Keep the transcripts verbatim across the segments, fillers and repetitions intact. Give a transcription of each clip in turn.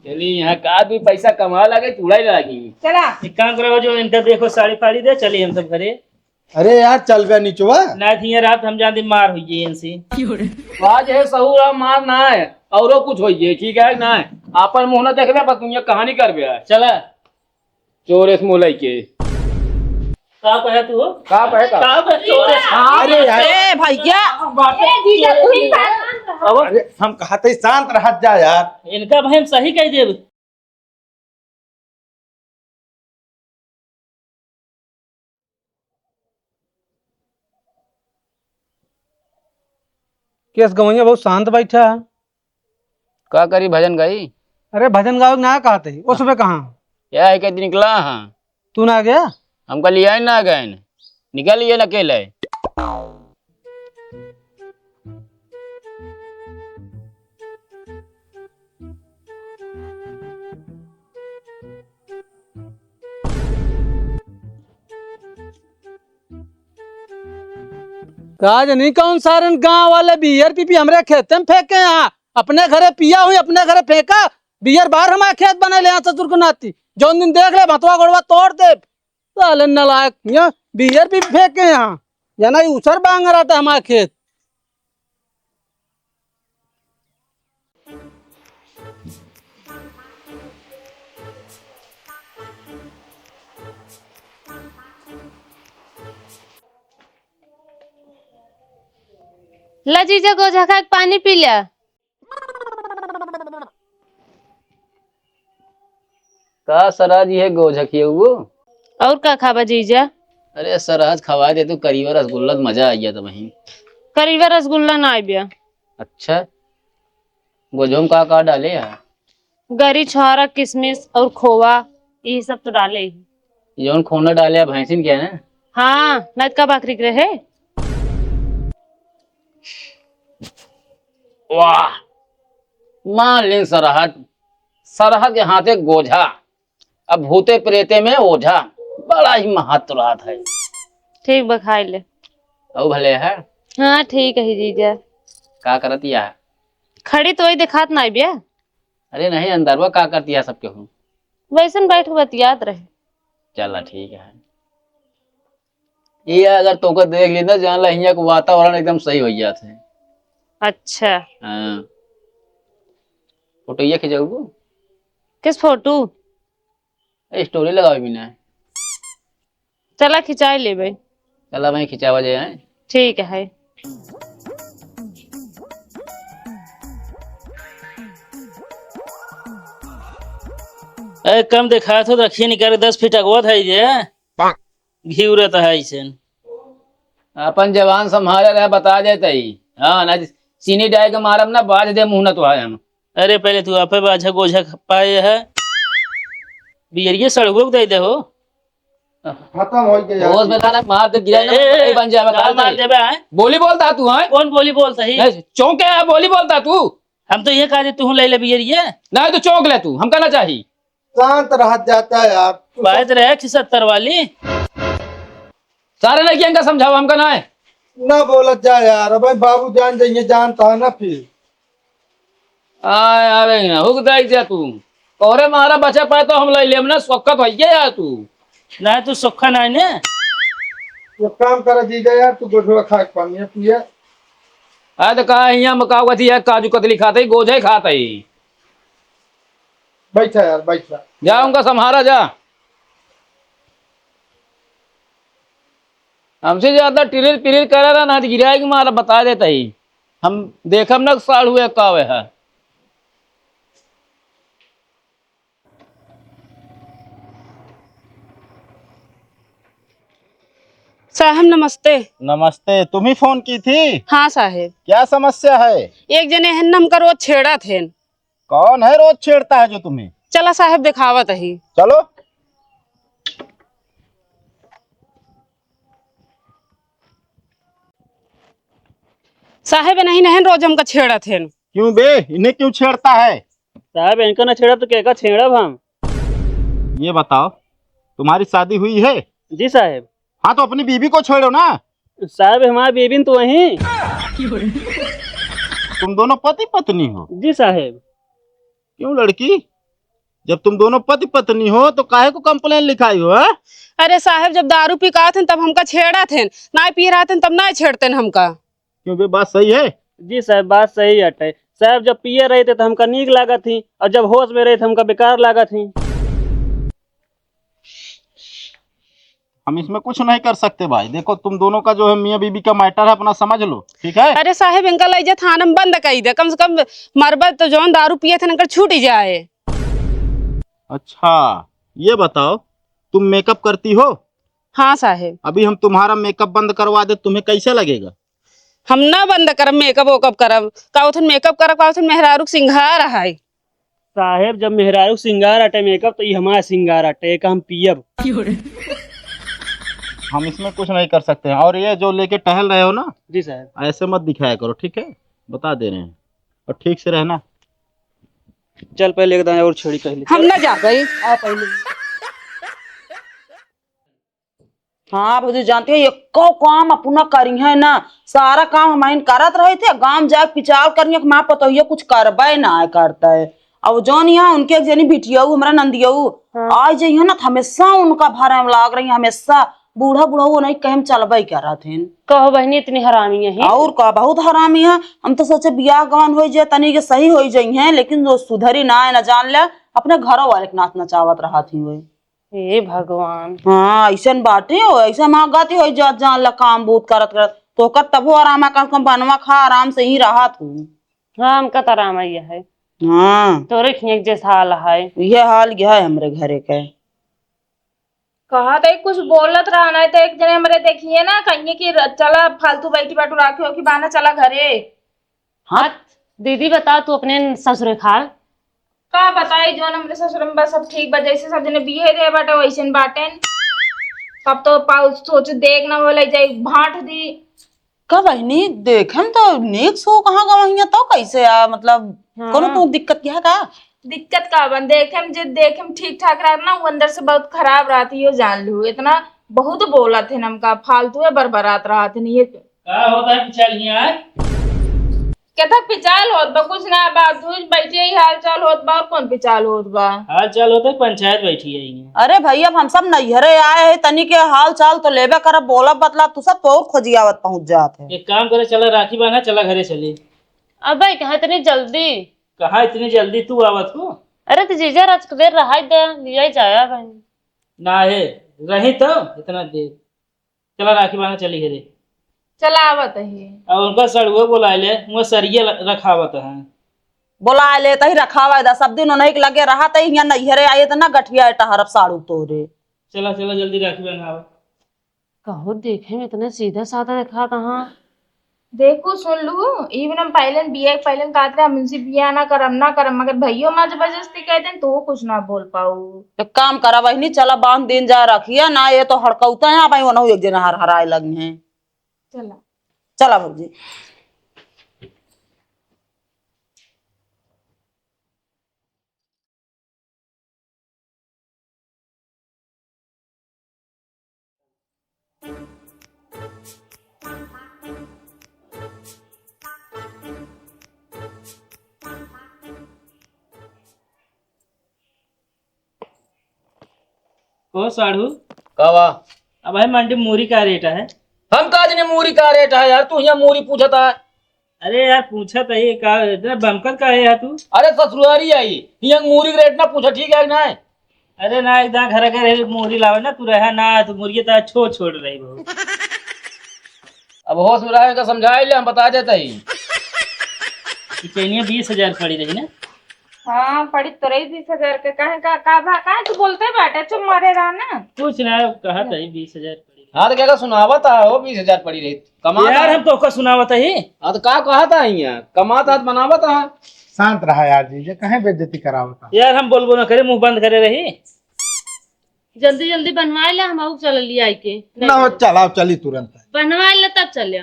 चली, यहाँ का आदमी पैसा कमा लागे, चूड़ा ही लागी। चला। एक काम करो, जो इनका देखो, साड़ी फाड़ी दे, चली हम सब घरे। अरे यार, चल बे निचवा। ना थी, ये रात हम जान दे मार हुई है इनसे। आज है सहूर, मार ना है, औरो कुछ होई है, ठीक है ना? आपन मुंह ना देखबे, बस दुनिया कहानी करबे। चला। चोरेस मुँह लइके। का कहे तू? का कहे का? का कहे चोरेस? हाँ, अरे यार। ए भैया। ए जीजा, तू ही सावधान रहा। अब अरे हम कहते ही शांत रहत जा यार। इनका भाई हम सही कह देब। केस गवैया बहुत शांत बैठा है। का करी, भजन गाई? अरे भजन गावे के ना कहते ही, वो सुबह कहाँ? यह है के दिन निकला हाँ। तू ना गया? हमका लिया ही ना गए, निकल ये न अकेले। का जनी कौन सारन गांव वाले बियर पी पी हमरे खेते में फेंके यहाँ। अपने घरे पिया हुई, अपने घरे फेंका। बियर बाहर हमारे खेत बने ले यहाँ ससुर के नाती। जौन दिन देख ले भतवा गोड़वा तोड़ दे। साले नालायक, यहाँ बियर पी पी फेंके यहाँ। जाना ये उसर बांगर आटा हमारे खेत। ला जीजा, गोझा खा के पानी पी ल्या। का सराज, ये गोझा खियउबो? और का खाबा जीजा? अरे सराज, खवाए दे तू करीबा रसगुल्ला, त मजा आ गया त वहीं। करीबा रसगुल्ला ना आइब्या। अच्छा, गोझो में का का डाले है? गरी, छोहारा, किशमिश और खोवा, यही सब तो डाले ही। जौन खोना डाले है भैंसिन के है ना? हाँ, नहीं तो का बकरी के रहे। वाह, मान लेन सरहज, सरहज के हाथे गोझा, अब भूते प्रेते में ओझा, बड़ा ही महत्व रहत है। ठीक बा, खाई ले। अउ भले है? हाँ, ठीक है जीजा। का करत या? खड़ी तो वही देखात ना बिया। अरे नहीं, अंदरवा का करती है सबके हूँ? वैसन बैठ के बतियात रहे। चला ठीक है। ये अगर तोके देख ली ना, जान ला हियाँ के वातावरण एकदम सही हो जात है। अच्छा। हाँ। फोटो ये खिंचाऊ? किस फोटो? ए, स्टोरी लगावे बिना। चला खिंचाई लेबे। चला भाई खिंचावा जाए, हैं? ठीक है। ए, कम देखात हो, रखिए निकाल के दस फीट अगवा था ये। घिउरत है ऐसे। अपन जबान संभाले रहे, बता देते ही। हाँ, ना चीनी डाल के मारब ना, बाज दे मुँह ना तो है हम। अरे पहले तू आपे बाझा गोझा ख-, पाए है। बियरिया सड़ुओ के दे दे हो। खत्म हो गया। होश में था ना, मार दे, गिरा ना, ए, ए, ए, बन जाए, का बता मार दे। देबे, हैं? बोली बोलता तू, हैं? कौन बोली बोलता ही? नहीं, चौंके है, बोली बोलता तू। हम तो ये कहा दे, तू ले ले बियरिया। नहीं तो चौंक ले तू, हमका ना चाहिए। शांत रहत जाता है यार। बात रहे एक सौ सत्तर वाली। सारे लड़कियन का समझाओ, हमका ना है। ना बोलत जा यार, अब बाबू जान जाइए, जानता है ना फिर। आय, आवे ना, हुक दाई जा तू। तोहरे मारा बचा पाए तो हम ले लेम ना, सोखा तो है यार तू। ना, तू सोखा ना है ने। एक काम कर जीजा यार, तू गोझवा खा के पानी पिया। आ तो कहा हियाँ में का कथी है, काजू कतली खाते ही, गोझे खाते ही। बैठा यार, बैठा। जा उनका संभारा जा। हमसे ज्यादा टिरिर पिरिर करे रहा ना, आज गिराए के मारा बता देता ही। हम देखब ना साढ़ू एक का आवे है। साहब नमस्ते। नमस्ते, तुम ही फोन की थी? हाँ साहेब। क्या समस्या है? एक जने हैं ना, हमका रोज छेड़त हैं। कौन है रोज छेड़ता है जो तुम्हें? चला साहेब, देखावत ही। चलो। साहेब, नहीं, नहीं, रोज हमका छेड़त हैं। क्यों बे, इन्हें क्यों छेड़ता है? साहेब, इनका ना छेड़ब तो केका छेड़ब हम? ये बताओ, तुम्हारी शादी हुई है? जी साहेब। हाँ, तो अपनी बीवी को छेड़ो ना। साहेब, हमारी बीवी तो वही। तुम दोनों पति पत्नी हो? जी साहेब। क्यों लड़की, जब तुम दोनों पति पत्नी हो तो काहे को complain लिखाई हो, हैं? अरे साहेब, जब दारू पी के आत हन तब हमका छेड़त हन, नाय पी रहत हन तब नाय छेड़ते हन हमका। क्यों बे, बात सही है? जी साहेब, बात सही हटे। साहेब जब पिए रहित है तो हमका नीक लागत ही, और जब होश में रहित है हमका बेकार लागत ही। हम इसमें कुछ नहीं कर सकते भाई। देखो, तुम दोनों का जो है मियाँ बीबी का matter है, अपना समझ लो, ठीक है? अरे साहेब, इनका लइ जा थाना में बंद कइ दे, कम से कम मरबा तो जौन दारू पिए थे इनकर छूट ही जाए। अच्छा, ये बताओ, तुम makeup करती हो? हाँ साहेब। अभी हम तुम्हारा makeup बंद करवा दे, तुम्हें कैसा लगेगा? हम ना बंद करब makeup वेकअप करब, का उथन makeup करब, का उथन मेहरारू के सिंगार है। साहेब, जब मेहरारू सिंगार अटे makeup, तो ई हमार सिंगार अटे, एका हम पियब। हम इसमें कुछ नहीं कर सकते हैं। और ये जो लेके टहल रहे हो ना, जी साहेब। ऐसे मत दिखाया करो, ठीक है? बता दे रहे हैं, और ठीक से रहना। चल, पहले एक दाएं और छेड़ी पहले। हम ना जाबे। आ पहले। हाँ भौजी, जानती हो, एको काम अपना करी है ना, सारा काम हम करत रही थे, गाँव जाए पिचाल करिए कि माँ पतोहिया कुछ करबे ना करते। अब जौन यहाँ उनके एक जनी बिटियऊ, हमरा नंदियऊ, हाँ। आ जइहे ना, तो हमेशा उनका भरे में लाग रही, हमेशा बूढ़ा बुढ़ऊ नहीं कहे में चलबे करत हैं। कहो बहिनी, इतनी हरामी है। और का, बहुत हरामी है। हम तो सोचे बियाह गवन हो जाए, तनी के सही हो जाई है, लेकिन जो सुधरी ना है, ना जान ले, अपने घरों वाले के नाच नचावत रहत ही हुए। हे भगवान। हाँ, अइसन बाटे हो, अइसन माँ गति होई जात जान ला काम बूत करत करत। तोहका तबो आराम है, कम से कम बनवा खा, आराम से ही रहत हूँ। हाँ, हमका त आराम है, है। हाँ। तोरे खिया के जैसा हाल है। यह हाल यह है हमरे घरे के। कहा तो कुछ बोलत रहा ना, तो एक जने हमरे देखिए ना, कहिए कि र-, चला फालतू बैठी बाटू राखे हो कि बाना चला घरे। हाँ। हाँ, दीदी बता तू अपने ससुरे खाल। का बताई, जौन हमरे ससुर में बस सब ठीक बा, जैसे सब जने बिहे रहे बाटे वैसे न बाटेन। अब तो पाउस सोच देख ना होला जाई भांट दी। का बहिनी, देखे में तो नीक सो कहाँ गवहिया तो कैसे आ, मतलब, हाँ। कोनो तो दिक्कत क्या का? दिक्कत का बन, देखे में जे देखे में ठीक ठाक रहत ना, वो अंदर से बहुत खराब रहती हो, जान लू। इतना बहुत बोलत है हमका, फालतू है, बरबरात रहत है, ये का होता है पिछल हिया? केथा पिचाल होत बा, कुछ ना बा, तू बैठे ही हाल चाल होत बा, और कौन पिचाल होत बा? हाल चाल होता है, पंचायत बैठी है यहाँ। अरे भैया, अब हम सब नैहरे आए हैं, तनी के हाल चाल तो लेबे करब, बोलब बतला, तू सब तो और खोजियावत पहुँच जात है। एक काम करे, चला राखी बांधा, चला घरे चली। अबे कहाँ इतनी जल्दी? कहाँ इतनी जल्दी तू आवत को? अरे तो जीजा राज के देर रहाई दे, लिया ही जाया बहन। ना है, रही तो इतना देर। चला राखी बांधा चली घरे। चला आवत ही। और उनका सड़ुआ बोला ले, वो सरिये ल-, रखावत है। बोला ले तही रखावा दा, सब दिन उन्हीं के लगे रहा तही, यहाँ नैहरे आए तो ना गठिया टहरब साड़ू तोरे। चला, चला जल्दी राखी बंधावा। कहो देखे में इतने सीधा साधा देखा कहाँ। देखू सुन लू, ई बिना पहले बिया के पहले कहत रहे, "हम इनसे बिया ना करम, ना करम," मगर भैयो माँ जबरदस्ती कह देन, तो वो कुछ ना बोल पाऊ। एक काम करा बहिनी, चला बांध दिन जा रखिया ना, ये तो हड़कौता है भाई, वनहु एक जना हर हराए लगी हैं। चला। चला भौजी। ओ साढ़ू। का बा? अब भाई मंडी में मूरी का रेट है? हम का जने मूरी का रेट है यार, तू यहाँ मूरी पूछता है। अरे यार, पूछा तो ये का, इतना बमकत का है यार तू? अरे ससुरारी आई, हियंग मूरी के रेट ना पूछा, ठीक है कि नहीं? अरे ना, एक दां घर घर है, मूरी लावे ना, तू रहा ना, तू मुर्गी तो छोड़ छोड़ रही बहुत। अब होश में रहे का समझाई ले, हम बता देते ही। ये चैनिया बीस हजार पड़ी रही ना? हाँ, पड़ी तो रही बीस हजार के। काहे का, का भा, काहे तू बोलते बाटे, चुप मारे रहा ना। कुछ ना, कहा तो ही बीस हजार पड़ी। हाँ, तो क्या सुनावत है हो, बीस हजार पड़ी रही। कमात यार, है। हम तोहका सुनावत ही। हाँ, तो का कहत है यहाँ? कमात है, बनावत है। शांत रहा यार जीजा, काहे बेइज्जती करावत है? यार, हम बोलबो ना करे, मुंह बंद करे रही। जल्दी जल्दी बनवा ले, हम आऊ चल लिया आई के। ना हो, चलाओ, चली तुरंत। बनवा ले तब चल।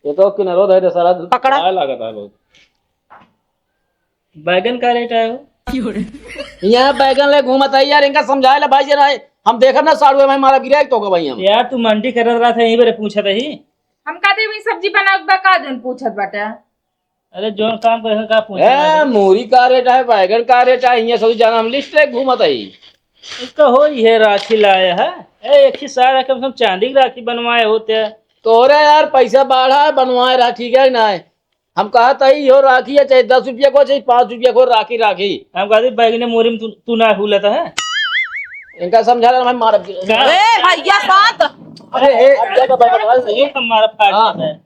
ये तो किनारो दे दे सारा। पकड़ा। काय लागत है बहुत। बैगन का रेट है हो? यहाँ बैगन ले घूमत है यार, इनका समझाए ले भाई जरा, हम देखत ना साढ़ू है भाई, मारा गिराए तो का भाई हम। यार, तू मंडी करत रहत है, यहीं बरे पूछत ही। हम कहते भी सब्जी बनावे के बा का जौन पूछत बाटे? अरे, जौन काम करे का पूछत ए, है? मूरी का रेट है, बैगन का रेट है, ये सब जाना हम लिस्ट लेके घूमत है। इसका हो ये राखी लाए है। ए, एक ही सारा कम से कम चांदी की राखी बनवाए होते। तोरे यार पैसा बाढ़ा है, बनवाए रहा, ठीक है ना? हम कहा था, यो राखी है, चाहे दस रुपया को, चाहे पाँच रुपया को राखी, राखी। हम कहते, "बैगने मोरी में तू, तू ना हुलत है।" इनका समझा रहा, मैं मारब। का? ए, भैया, शांत। अरे, ए, अब ज्यादा बैगन वाला नहीं। हमारा फाट हाँ। है।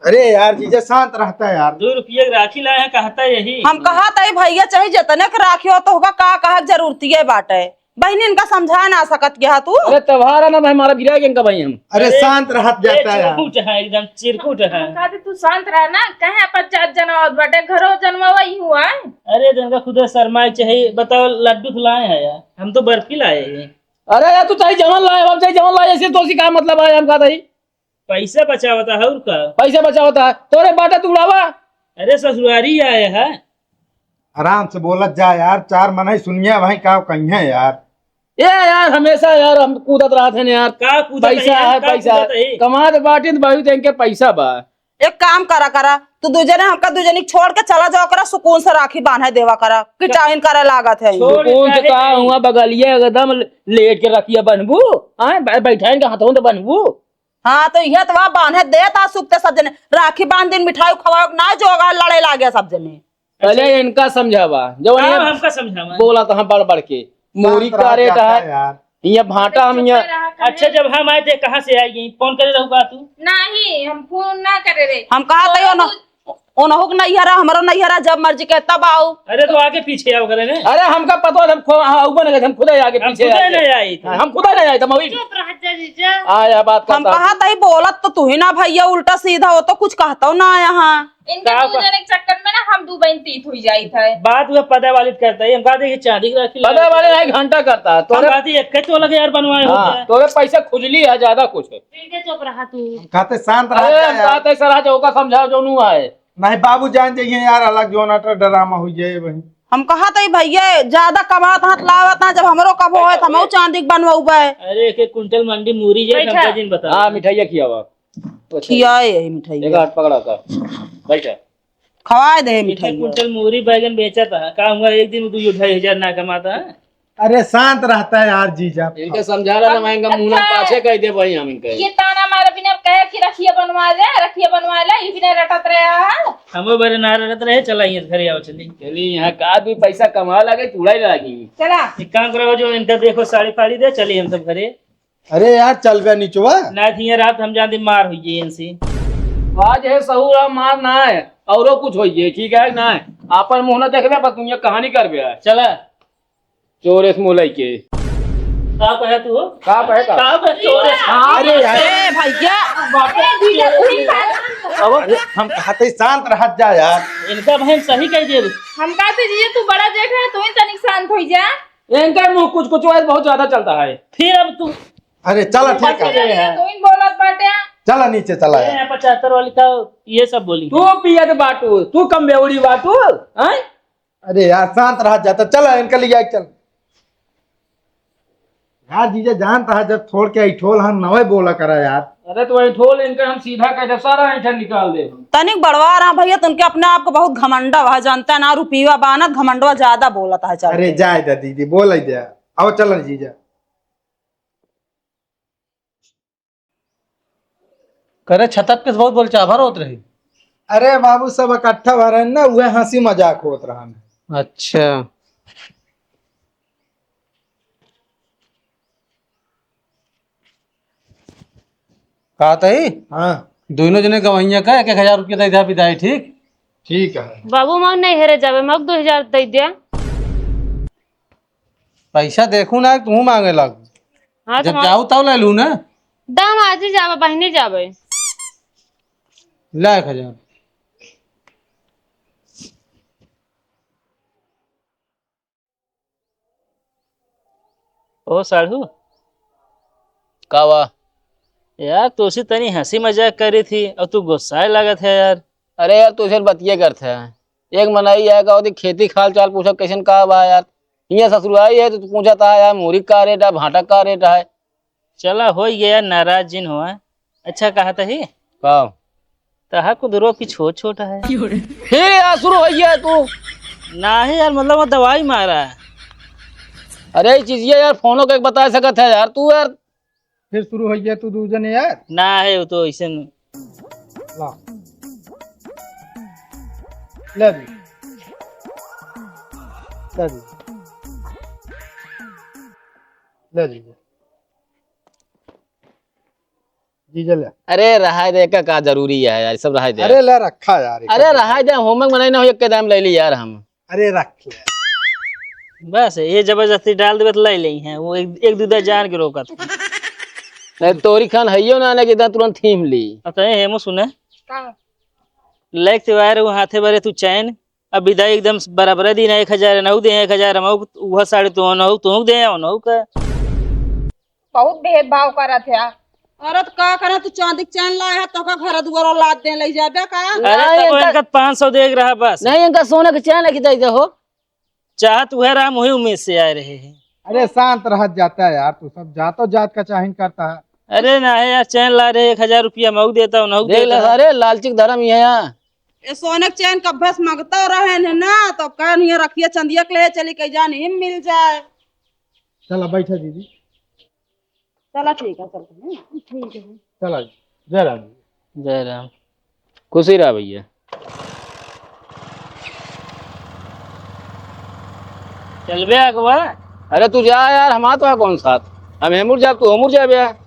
अरे यार, जीजा, शांत रहता है यार। दो रुपया की राखी लाए हैं, कहता यही। हम कहा था, "भैया, चाहे जितने के राखी हो, तो होगा, का कहा के जरूरत ये बाटे?" बहिनी, इनका समझा ना सकत क्या तू? अरे, त्योहार है ना भाई, मारा गिरा के इनका भाई हम। अरे, अरे, शांत रहत ये जाता है यार। चिरकुट है, एकदम चिरकुट है। हम कहते तू शांत रह ना, कहे अपन जात जनवावत बाटे, घरो जनवावा ही हुआ है। अरे, तो इनका खुदे शर्माए के चाही, बताओ, लड्डू तो लाए हैं यार, हम तो बर्फी लाए हैं। अरे यार, तू चाहे जवन लाए, हम चाहे जवन लाए, ऐसे तो उसी का मतलब है, हम कहते ही। पैसा बचावता है और का? पैसा बचावता है, तोरे बाटा तू उड़ावा। अरे, ससुरारी आए है। आराम से बोलत जा यार, चार मनई सुनिए भाई, का कहिए यार। ए यार, हमेशा यार हम कूदत रहत हैं यार। का कूदत पैसा है यार, है, का पैसा कूदत है। है? कमात बाटिन, बहुत इनके पैसा बा। एक काम करा करा, तू दू जने हमका दू जने छोड़ के चला जावा करा, सुकून से राखी बांधे देवा करा, कि का-, चाहिन करे लागत है। छोड़ सुकून से काहे का नहीं? हुआ, बगलिया एकदम लेट के रखिया बनबू, आए बै-, बैठा इनके हाथों तो बनबू। हाँ, तो इहे तो बा, बांधे देत आ सुख ते सब जने। राखी बांध दिन मिठाई खवाओ, ना जोगा लड़े लागे सब जने। पहले अच्छा। इनका समझावा, जब का ये हमका समझावा? बोला तो हम बढ़ बढ़ के। मूरी शांत का रहा रेट जाता है। है यार। ये भांटा हम चुप ये रहा, कहे। अच्छा, जब हम आए थे, कहाँ से आई गई? फोन करे रहू का तू? नहीं, हम फोन ना करे रे। हम कहा था, यो ना, तू ओनहु के नैहरा, हमरो नैहरा, जब मर्जी के तब आओ। अरे तो आगे पीछे आओ करे ने। अरे हमका पता है, हम खो-, हाँ, ऊपर नहीं गए, हम खुद ही आगे हम पीछे खुद ही आए। नहीं आए थे। हाँ, हम खुद ही नहीं आए थे, मौगी। चुप रह जा जीजा। आया बात हम करता। कहा तई बोलत तो तू ही ना भैया, उल्टा सीधा हो तो कुछ कहता ना आया हाँ। इनके का दू बा-, जने के चक्कर में ना हम दू बहन तीत हुई जाइत है। बात वह पदे वाली करता है, हम कहा थे ये चांदी की राखी लगा पदे वाले नहीं घंटा करता है, हम तोरे कहा थे एक तो लगे यार बनवाए हाँ, होते हैं। तोरे पैसा खुजली है ज्यादा कुछ। ठीक है, चुप रहा तू। हम कहते शांत रहा अरे, जा हम यार। कहते सर, आज ओका समझाओ जो नू आए। नहीं बाबू जान जाइए यार, अलग जोन अटर ड्रामा हुई जाए वही। हम कहा तई भैया, ज्यादा कमात हाथ लावत ना, जब हमरो कब होए, तो हमहू चांदी के बनवाउबे। अरे, एक एक कुंटल मंडी मूरी जाए, बैठा। हमका जिन बता। हाँ, मिठाइया खियावा। खियाए यही मिठाइया। एक हाथ पकड़ा का। बैठा। खवाए दे एक एक मिठाइया। कुंटल मूरी बैगन बेचत है, का हुआ एक दिन दू ढाई हजार ना कमाता है? अरे शांत रहता है यार जीजा। इनका समझा रहा ना, हम, मैं इनका मुंह ना अच्छा। पाछे कह दे भाई हम इनका। ये ताना मारे बिना कहे कि रखिए बनवा ले, रखिए बनवा ले, ये बिना रटत रहा है। हमो बरे ना रटत रहे, चला ये घरे आओ चली। चली यहाँ का भी पैसा कमा लगे, चूड़ा ही लागी। चला। एक काम करो जो इनका देखो साड़ी फाड़ी दे, चली हम सब घरे। अरे यार चल बे निचवा। ना थी रात हम जान दे मार हुई है इनसे। आज है सहूरा मार ना है, औरो कुछ होई है, ठीक है ना है? आपन मुंह ना देखबे, बस दुनिया कहानी करबे है। चला। चोरेस मुलई के। का कहे तू हो? का कहे का? का कहे चोरेस? हाँ, अरे यार। ए भैया। अरे जीजा, तू ही शांत हो। अब अरे हम कहते शांत रहत जा यार। इनका बहन सही कह दे। हम कहते जीजा तू बड़ा जेठ है, तू ही तनिक शांत हो जा। इनका मुंह कुछ कुछ आज बहुत ज्यादा चलता है। फिर अब तू अरे चला ठीक है। तू ही बोलत बाटे। चला नीचे चला यार। पचहत्तर वाली का ये सब बोली। तू पियत बाटू, तू कम बेवड़ी बाटू, हैं? अरे यार, शांत रहा जाता। चल, इनका ले जाए, चल। यार, जीजा जानता है, जब छोड़ के ऐठोल हम नवे बोला करा यार। अरे, तो ऐठोल इनका हम सीधा कह दे, सारा ऐठा निकाल दे। तनिक बड़वा रहा भैया, तुमके अपने आप को बहुत घमंडा है, जानता है ना, रुपया बानत घमंडवा ज्यादा बोलता है, चल अरे, के। जाए दे दीदी, बोल दे। आओ, चल जीजा। करे छतप के बहुत बोल चाभर होत रही। अरे बाबू, सब इकट्ठा भरन ना, उहे हंसी मजाक होत रहन। अच्छा। कहत ही? हाँ। दोनों जने गवैया का एक एक हजार रुपया दे दिया विदाई, ठीक? ठीक है। बाबू, मग नहीं हेरे जावे, मग दो हजार दे दिया। पैसा देखू ना, तू मांगे लागू। हाँ, जब तो जाऊ तब ले लू ना। दाम आज ही जावे, बहिनी जावे। ला एक हजार। ओ साढ़ू। का बा? यार, तोसे तनी हंसी मजाक करी थी, अब तू गुस्साए लागत है यार। अरे यार, तोसे बतिये करत है। एक मनई आए का होती, खेती खाल चाल पूछा, कैसन का बा यार? हियाँ ससुरारी है तो तू पूछत है यार, मूरी का रेट है, भाटा का रेट है? चला, होइ गया, नाराज जिन हुआ। अच्छा, कहत ही? का? तहा कुदरो की छोट छोट है। फिर यार शुरू होइ गया तू। नाही यार, मतलब वो दवाई मारा। अरे, ई चीजिया यार, फोनो के बता सकत है यार, तू यार। फिर शुरू होइ गया तू दू जने यार। ना है, वो तो ऐसे न- ला। ले दी। ले दी। ले दी। जीजा ले। अरे रहा दे, का, का जरूरी है यार, सब रहा दे। अरे ले रखा यार, एक अरे रखा। रहा दे, होमवर्क बनाई ना हो, एक दाम ले ली यार हम। अरे रख ले। बस ये जबरदस्ती डाल देबे तो ले लेई हैं, वो एक, एक दूधा जान के रोकत। नहीं, तोरी खान हइयो ना, ना कि इतना तुरंत थीम ली। अच्छा, ये हेमो सुने। का? लाइक ते वायर वो हाथे भरे तू चैन, अब विदाई एकदम बराबर दिन एक हजार नौ दे, एक हजार हम वह साढ़े तो नौ तो दे, नौ का। बहुत भेदभाव करत है। अरे तो का करे, तू चांदी के चैन लाए है, तो का घर दुआर लाद दे, ले जाबे का? अरे नहीं, तब इनका इनका पाँच सौ देख रहा बस। नहीं, इनका सोने के चैन रख दे दे हो। चाहत वह राम वही उम्मीद से आए रहे हैं। अरे शांत रह जाता है यार, तू सब जातो जात का चाहिन करता है। अरे ना है यार, चैन ला रहे, एक हजार रुपया मऊ देता हूँ, नहू देख ले देता है। अरे लालची के धर्म ये है। ये सोने के चैन कब्बे से मंगता रहे ने ना, तो कह नहीं रखिए चंदिया के ले चली, कहीं जान ही मिल जाए। चला बैठा दीदी। चला ठीक है, चलते हैं। ठीक है। चला, जय राम। जय राम। खुशी रहा भैया। चलबे अगवा। अरे तू जा यार, हमार तो है कौन साथ, हम हेमुर जाब, तू होमुर जाबे।